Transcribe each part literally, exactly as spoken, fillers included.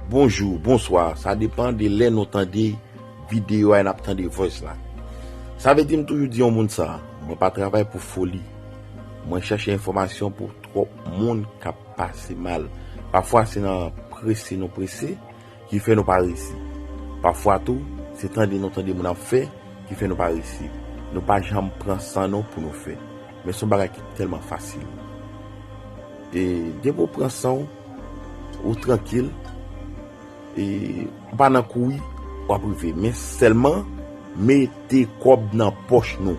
Bonjou, bonswa, sa depann de lè nou tande videyo a e n ap tande voice la. Sa vle di m toujou di yon moun sa, mwen pa travay pou foli. Mwen chèche enfòmasyon pou twòp moun k ap pase mal. Pafwa se nan prese nou prese ki fè nou pa reyisi. Pafwa tou, se tande nou tande moun ap fè ki fè nou pa reyisi. Nou pa janm pran san nou pou nou fè. Men se yon bagay ki tèlman fasil. E depi w pran san w, ou trankil, e ou pa nan kouri, w ap rive. Men sèlman, mete kòb nan pòch nou.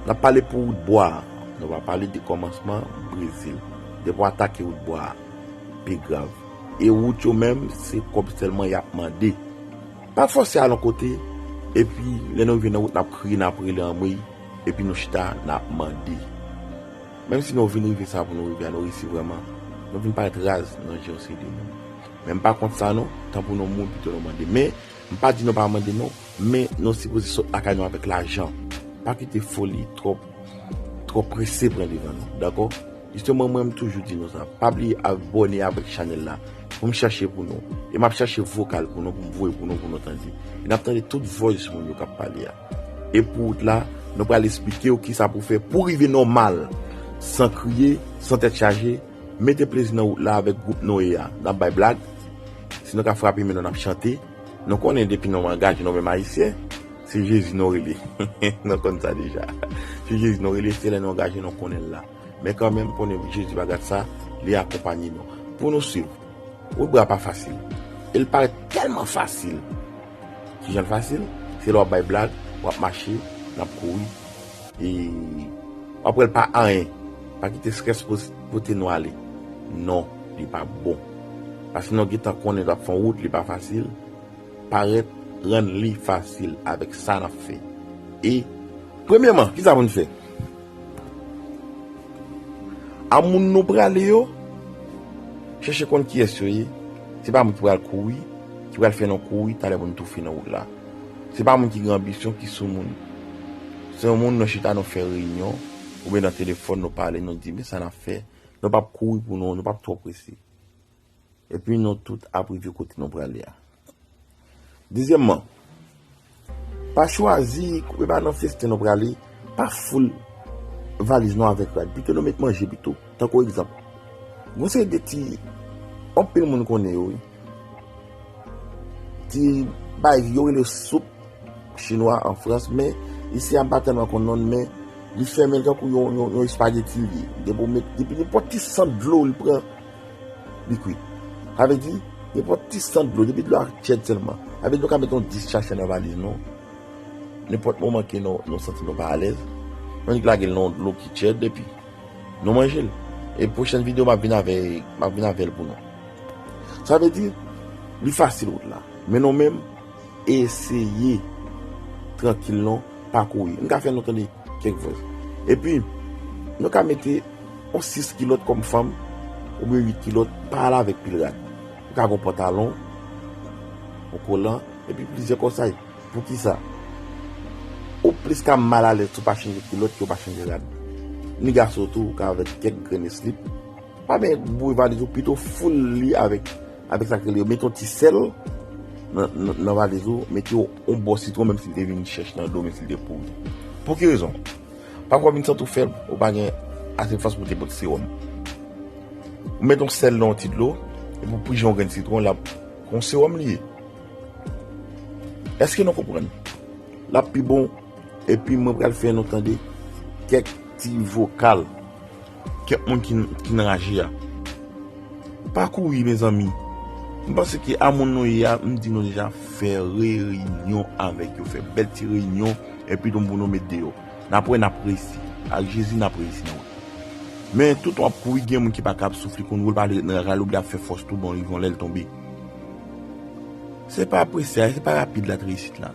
N ap pale pou wout bwa a. Nou pa pale de kòmansman Brezil. Depi w atake wout bwa a, pi grav. E wout yo menm, se kòb sèlman y ap mande. Pa fòse al yon kote, epi lè nou rive nan wout, n ap kriye, n ap rele anmwey, epi nou chita, n ap mande. Menm si nou vin rive sa pou nou rive a, nou reyisi vrèman, nou vin parèt raz nan je yon seri de moun. Men m pa kont sa non, tanpri nou moun pito nou mande. Men, m pa di nou pa mande non, men nou sipoze sot lakay nou avèk lajan. Pa kite foli twòp, twòp prese pran devan nou, dakò? Jisteman, mwen, m toujou di nou sa. Pa bliye abòne avèk chanèl la. Pou m chache pou nou. E m ap chache vokal pou nou, pou m voye pou nou, pou nou tande. E n ap tande tout voice moun yo k ap pale a. E pou wout la, nou pral esplike w kisa pou fè pou rive nòmal. San kriye, san tèt chaje, mete plezi nan wout la avèk gwoup Noye a. N ap bay blag. Si nou ka frape men nou, n ap chante. Nou konnen depi nou angaje nou menm Ayisyen, se Jezi nou rele. Nou konn sa deja. Se Jezi nou rele, se lè nou angaje nou konnen l la. Men kanmenm, konnen Jezi pa gad sa, li akonpanye nou. Pou nou swiv, wout bwa pa fasil. E l parèt tèlman fasil. Kijan l fasil? Se lè w ap bay blag, w ap mache, n ap kouri. E w ap wè l pa anyen. Pa kite estrès pote nou ale. Non, li pa bon. Paske nou gentan konnen l ap fè yon wout, li pa fasil. Parèt rann li fasil avèk sa n ap fè. E, premyèman, kisa pou n fè? A moun nou prale yo, chèche konn kiyès yo ye. Se pa moun ki pral kouri, ki pral fè nou kouri, talè pou n toufe nan wout la. Se pa moun ki gen anbisyon ki sou moun. Se yon moun nou chita, nou fè reyinyon, oubyen nan telefòn nou pale, nou di, men sa n ap fè. Nou p ap kouri pou nou, nou p ap twò prese. Epi nou tout ap rive kote nou prale a. Dezyèmman, pa chwazi koupe pa nan festen nou prale, pa foul valiz nou avèk rad. Pito nou met manje pito. Tankou egzanp, gon seri de ti, anpil moun konnen yo, wi. Ti bay yo rele soup chinwa an Frans, men isi a m pa tèlman konn non l, men li fèmen l tankou yon, yon, yon espageti li ye. Depi w met, depi nenpòt ti sant dlo li pran, li kwit. Sa vle di, nenpòt ti sant dlo, depi dlo a tchèd sèlman. Sa vle di nou ka met yon dis chache nan valiz nou. Nenpòt moman ke nou, nou santi nou pa alèz, nou nik lage l nan yon dlo ki tchèd, epi nou manje l. E pwochèn videyo, m ap vin avè, m ap vin avè l pou nou. Sa vle di, li fasil wout la. Men nou menm, eseye trankil non, pa kouri. M ka fè nou tande kèk vòs. Epi, nou ka mete yon sis kilòt kòm fanm, oubyen uit kilòt, pa al avèk pil rad. Ou ka gen yon pantalon, yon kolan, epi plizyè kòsay. Poukisa? Ou plis ka mal alèz si w pa chanje kilòt ke w pa chanje rad. Ni gason tou, ou ka avèk kèk grenn slip. Pa byen boure valiz ou, pito foul li avèk, avèk sa k rele, mete yon ti sèl nan, nan, nan valiz ou, mete yon, yon bò sitwon, menm si li te vin chèch nan dlo, menm si li te pouri. Pou ki rezon? Pafwa w vin santi w fèb, ou pa gen ase fòs pou w te pot sewòm. Ou met yon sèl nan yon ti dlo, epi w prije yon grenn sitwon, l ap, yon sewòm li ye. Èske nou konprann? L ap pi bon, epi mwen pral fè nou tande kèk ti vokal. Kèk moun ki, ki nan raje a. Pa kouri, mezanmi. M panse ke a moun nou ye a, m di nou deja, fè reyinyon avèk yo, fè bèl ti reyinyon, epi nou pou nou met deyò. N ap wè, n ap reyisi. Ak Jezi, n ap reyisi nan wout. Men, toutan w ap kouri, gen moun ki pa kab souf, li konn woule, pa vle ret nan raje a, li oblije ap fè fòs tou bon, li yon lè l tonbe. Se pa prese a, se pa rapid la, reyisit la.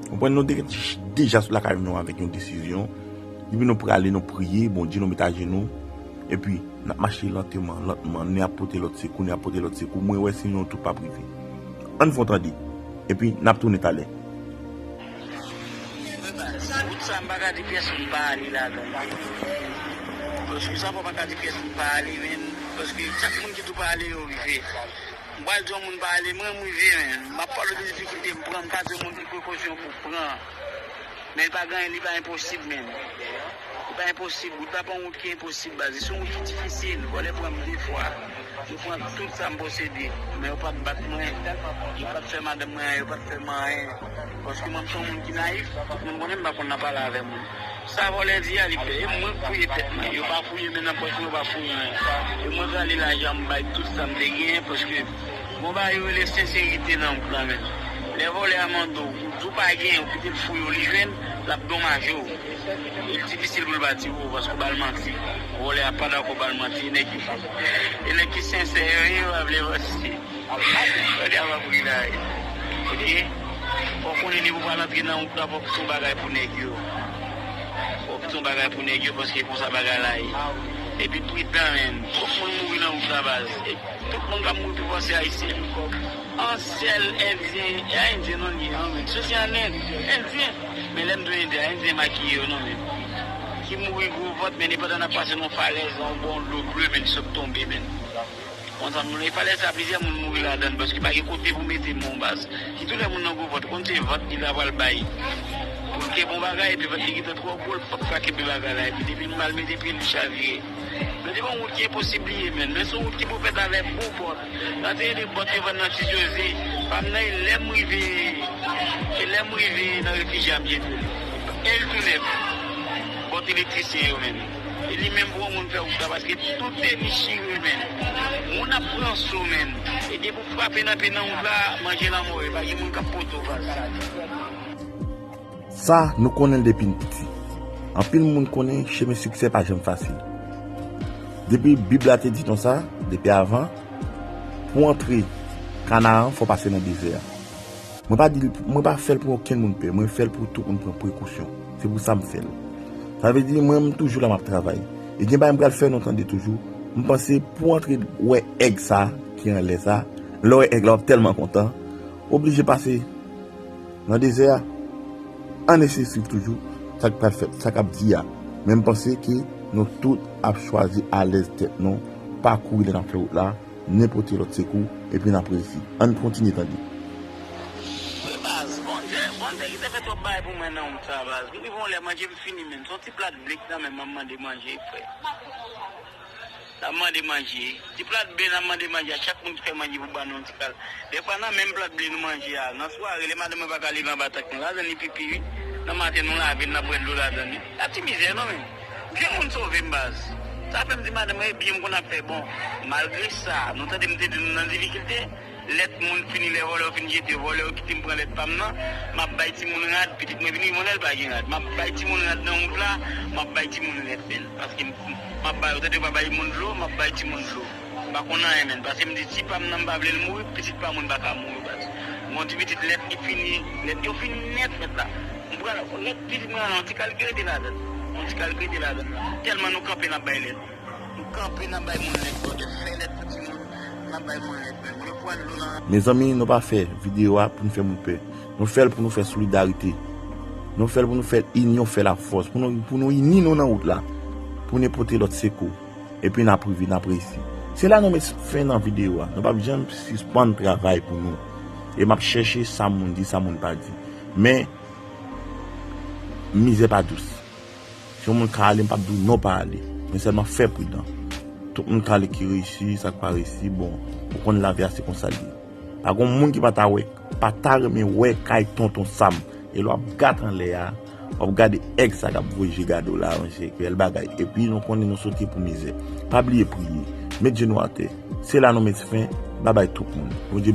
Konprann, nou te deja sou lakay nou avèk yon desizyon. Depi nou prale, nou priye, Bondye, nou met ajenou. Epi, n ap mache lantèman, lantman, nou ap pote lòt sekou, nou ap pote lòt sekou. Mwen wè si nou tout p ap rive. Ann fè w tande. Epi, n ap tounen talè. Wout sa, m pa ka di pyès moun pa ale ladan l. Paske sa, m pa ka di pyès moun pa ale, men, paske chak moun ki tou pa ale, yo rive. M pral di yon moun pa ale, mwen, m rive, men. M ap pale de difikilte m pran, m ka di yon moun ki prekosyon pou pran. Men li pa gen, li pa enposib, men. Li pa enposib. Wout la pa yon wout ki enposib, baz. Se yon wout ki difisil. Vòlè pran m de fwa. Yo pran tout sa m posede. Men yo pa t bat mwen. Yo pa t fè madanm mwen anyen, yo pa t fè m anyen. Paske mwen, m se yon moun ki nayif. Tout moun konnen m pa konn nan pale avè moun. Sa vòlè di a, li fè. E mwen k fouye tèt mwen. Yo pa fouye men nan pòch mwen, yo pa fouye anyen. E mwen k rale lajan m bay tout sa m te genyen, paske gon bagay yo rele senserite nan wout la, men. Lè vòlè a mande w, ou di w pa gen, ou kite l fouye w, li jwenn, l ap domaje w. E l difisil pou l pa di w, paske w ba l manti. Vòlè a pa dakò ba l manti, e nèg ki, e nèg ki sensè yo ye, yo pa vle manti. Gade a w ap ri la, e. Oke? Fò w konnen depi w pral antre nan wout la, fò w kite yon bagay pou nèg yo. Fò w kite yon bagay pou nèg yo, paske konsa bagay la ye. Epi pridan, men. Twòp moun mouri nan wout la, baz. E tout moun k ap mouri pi fò se Ayisyen. An sèl Endyen, e a Endyen non li ye, non, men. Soti an End, Endyen. Men lè m di w Endyen, Endyen makiye yo, non, men. Ki mouri gwo vant, men nenpòt lè n ap pase nan yon falèz, yon bò dlo ble, men, sot tonbe, men. Konsa, moun, e falèz sa, plizyè moun mouri ladan l, paske pa gen kote pou mete men w, baz. Ki tou lè moun nan gwo vant, konn se vant li ta pral bay. Pou l kenbe yon bagay, epi vant li gentan twò gwo, l p ap ka kenbe bagay la. Epi depi l mal mete pye, li chavire. Men se yon wout ki enposib li ye, men. Men se yon wout ki pou fèt avèk bon pòt. Nan te de bòt yo vann nan Ti Joze. Pa m nan, e lè m rive, e lè m rive nan refiji a, m jete l. E l tou nèf. Bòt elektrisyen yo menm. E li menm pou yon moun fè wout la, paske tout dechire, men. Moun ap pran so, men. E depi w frape nan pye nan wout la, manje lanmò, e pa gen moun k ap pote w, baz. Sa, nou konnen l depi n piti. Anpil moun konnen chemen siksè pa janm fasil. Depi Bib la te di nou sa, depi avan, pou antre Kanaran, fò pase nan dezè a. Mwen pa di, mwen pa fè l pou okenn moun pè, mwen fè l pou tout moun pran prekosyon. Se pou sa m fè l. Sa vle di, mwen, m toujou la, m ap travay. E gen bagay m pral fè nou tande toujou. M panse pou antre wè èg sa, ki anlè sa, lè w wè èg la, w ap tèlman kontan. Oblije pase nan dezè a. Ann eseye swiv toujou sa k pral fèt, sa k ap di a. Men m panse ke nou tout ap chwazi alèz tèt nou, pa kouri lè n ap fè wout la, nenpòt lòt sekou, epi n ap reyisi. Ann kontinye tande. Wi, baz, Bondye, Bondye ki te fè twòp bagay pou mwen nan wout sa, baz. M rive yon lè, manje m fini, men. Se yon ti plat ble ki nan men m, m ap mande manje, frè. N ap mande manje. Ti plat ble n ap mande manje a, chak moun ki fè manje pou ban nou yon ti kal. Dèfwa nan menm plat ble nou manje a, nan sware, lè madanm mwen pa ka leve anba tank nan, ladann li pipi, wi. Nan maten nou lave l, n ap bwè dlo ladann li. A ti mizè non, men. M fè moun sove m, baz. Sa fè m di madanm mwen, e byen m konn ap fè bon. Malgre sa, nou tande m te di nou nan difikilte, lèt moun fini, lè vòlè yo fin jete, vòlè yo kite m pran lèt pa m nan, m ap bay timoun rad, pitit mwen vini, yon lè l pa gen rad. M ap bay timoun rad nan wout la, m ap bay timoun lèt, men. Paske m, m ap bay, yo tande yo pa bay moun dlo, m ap bay timoun dlo. M pa konn anyen, men. Paske m di, ti pa m nan, m pa vle l mouri, pitit pa moun pa ka mouri, baz. Gon ti pitit lèt li fini, lèt yo fini nèt, lèt la. M pran lèt pitit mwen an, yon ti kal ki rete ladann. Yon ti kal ki rete ladann. Tèlman nou kanpe, n ap bay lèt. Nou kanpe, n ap bay moun lèt, brother. Fè lèt pou timoun, n ap bay moun lèt, men. Moun yo pran dlo nan. Mezanmi, nou pa fè videyo a pou n fè moun pè. Nou fè l pou nou fè solidarite. Nou fè l pou nou fè inyon, fè lafòs. Pou nou, pou nou ini nou nan wout la. Pou n pote lòt sekou. Epi n ap rive, n ap reyisi. Se la nou met fen nan videyo a. Nou p ap janm sispann travay pou nou. E m ap chèche sa moun di, sa moun pa di. Men, mizè pa dous. Si yon moun ka ale, m p ap di w non pa ale. Men sèlman fè pridan. Tout moun ka ale ki reyisi, sa k pa reyisi, bon, ou konn lavi a se konsa l ye. Pa gon moun ki pa ta wè, pa ta renmen wè kay tonton Sam. E lè w ap gade anlè a, w ap gade èg sa k ap voye je gade w la, monchè, bèl bagay. Epi nou konnen nou soti pou mizè. Pa bliye priye. Met jenou atè. Se la nou met fen. Babay tout moun. Bondye beni.